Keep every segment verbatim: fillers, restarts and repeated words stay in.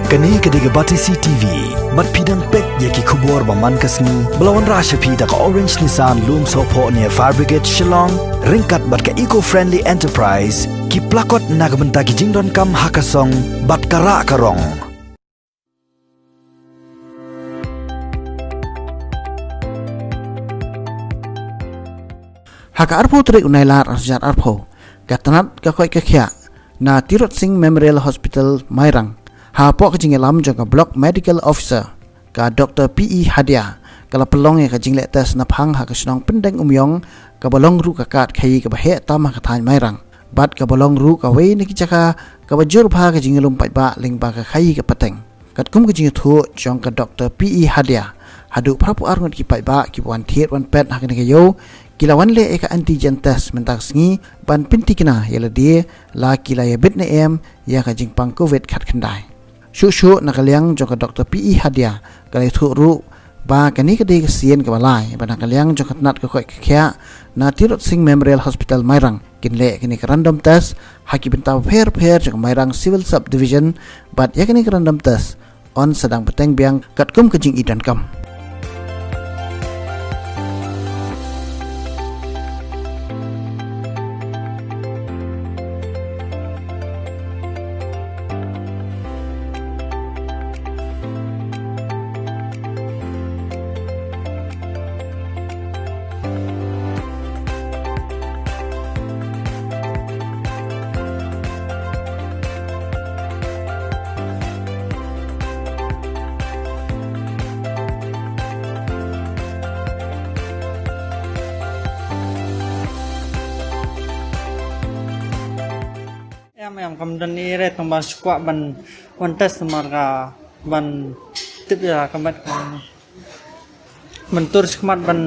Kane ka dei ka Batesi T V. Bad phi dang peit ïa ki khubor ba man ka sngi ba la wanrah sha phi da ka Orange Nissan Lumsohphoh near Fire Brigade Shillong, ryngkat bad ka Eco Friendly Enterprise, ki plakot na ka bynta ki jingdonkam ha ka song bad ka rah ka rong. Ha ka arphew tarik u Nailar arhajar arphew, ka tnat ka koit ka khiah na Tirot Sing Memorial Hospital Mairang, hapoh ka jingïalam jong ka Block Medical Officer, ka Doctor P E Hadia, ka la pynlong ïa ka jingleh test naphang ha ka shnong Pyndeng Umïong, kaba long ruh ka kad khaïi kaba heh tam ha ka thaiñ Mairang. Bad kaba long ruh kawei na ki jaka kaba jur bha ka jingïalum paidbah lyngba ka khaïi ka pateng. Katkum ka jingïathuh jong ka Doctor P E Hadia, haduh phra phew ar ngut ki paidbah kiba wan thied wan peit ha kane ka ïew, ki la wan leh ïa ka antigen test mynta ka sngi ban pynthikna ïa lade la ki la ïabit ne em ïa ka jingpang Covid khatkhyndai. Shuh shuh na ka liang jong ka Doctor P E Hadia, ka la ïathuh ruh ba kane ka dei ka sien kaba lai ba na ka liang jong ka tnat ka koit ka khiah na Tirot Sing Memorial Hospital Mairang, kin leh kane ka random test ha ki bynta bapher bapher jong ka Mairang Civil Subdivision, bad ïa kane ka random test yn sa dang bteng biang katkum ka jingïadonkam. Em, em, kam don i re tang ba shu kwah ban wan test namar ka ban tip ïa ka met ka. Mynta shu khmat ban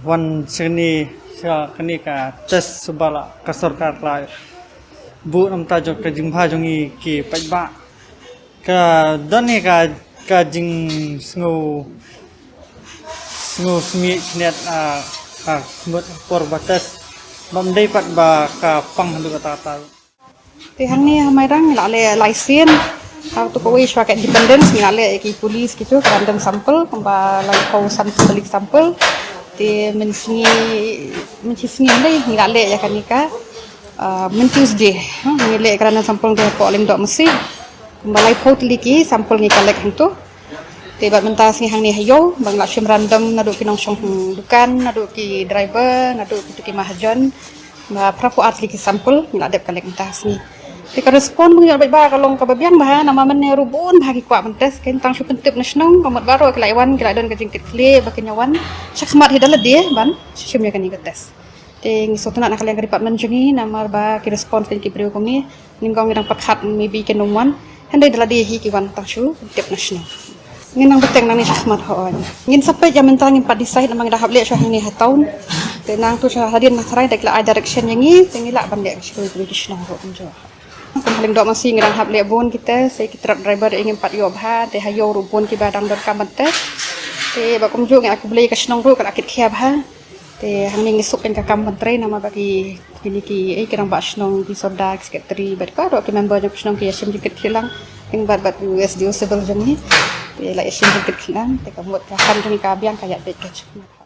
wan sha kane, sha kane ka test suba la ka sorkar la buh namar ta jong ka jingbha jong ngi ki paidbah. Ka don hi ka, ka jingsngew, sngewsih khyndiat, ah, ka mut por ba test. Bym dei pat ba ka pang haduh katta katta. Te hangne ha Mairang ngi la leh lai sien. Hato kawei shuwa ka independence ngi la leh ïa ki police kitu ka random sample kumba laiphew san tylli ki sample. Te mynsngi, mynshisngi ngi la leh ïa kane ka, ah, myn Tuesday. Ha, ngi leh ka random sample hapoh Lyngdoh Masi. Kumba laiphew tylli ki sample ngi collect hangtu. Te bad mynta sngi hangne ha ïew ba ngi la shim random naduh ki nongshong dukan, naduh ki driver, naduh kitu ki mahajon. Ba phra phew ar tylli ki sample ngi la dep collect mynta sngi. Te ka respond ba ngi ïoh bad ba ka long kaba biang bha namar mynne ruh bun bha ki kwah ban test, kein tang shu pyntip na shnong, ka mut baroh ki la wan, ki la don ka jingkitkhlieh ba kin ïa wan shakhmat hi da lade ban shim ïa kane ka test. Te ngi sngewtynnat na ka liang ka department jong ngi namar ba ki respond kein ki briew kumne. Nyngkong ngi dang pyrkhat maybe kin ym wan. Hynrei da lade hi ki wan tang shu tip na shnong. Ngin nang bteng nangne shakhmat, hooid. Ngin sa peit ïa mynta, ngim pat decide namar ngi dang hap leh shuwa hangne ha town. Te nangtu shuwa hadien na tharai da ki la ai direction ïa ngi, te ngi lah ban leh shuwa ki shnong ruh kumjuh. Kum ha Lyngdoh Masi ngi dang hap leh bun ki test, sa ki truck driver ngim pat ïoh bha, te ha ïew ruh bun kiba dang donkam ban test. Te ba kumjuh ngi ai khublei ka shnong ruh ka la kit khia bha. Te hangne ngi suk kein ka kam ban trei namar ba ki, kine ki, eh, ki rangbah shnong, ki sordar, ki secretary, bad baroh ki member jong ka shnong ki ïashim jingkitkhlieh lang. Kein bad, bad u S D O civil jong ngi. Te la ïashim jingkitkhlieh lang. Te ka mut ka kam jong ngi ka biang, ka ïaid beit ka jingkitkhlieh.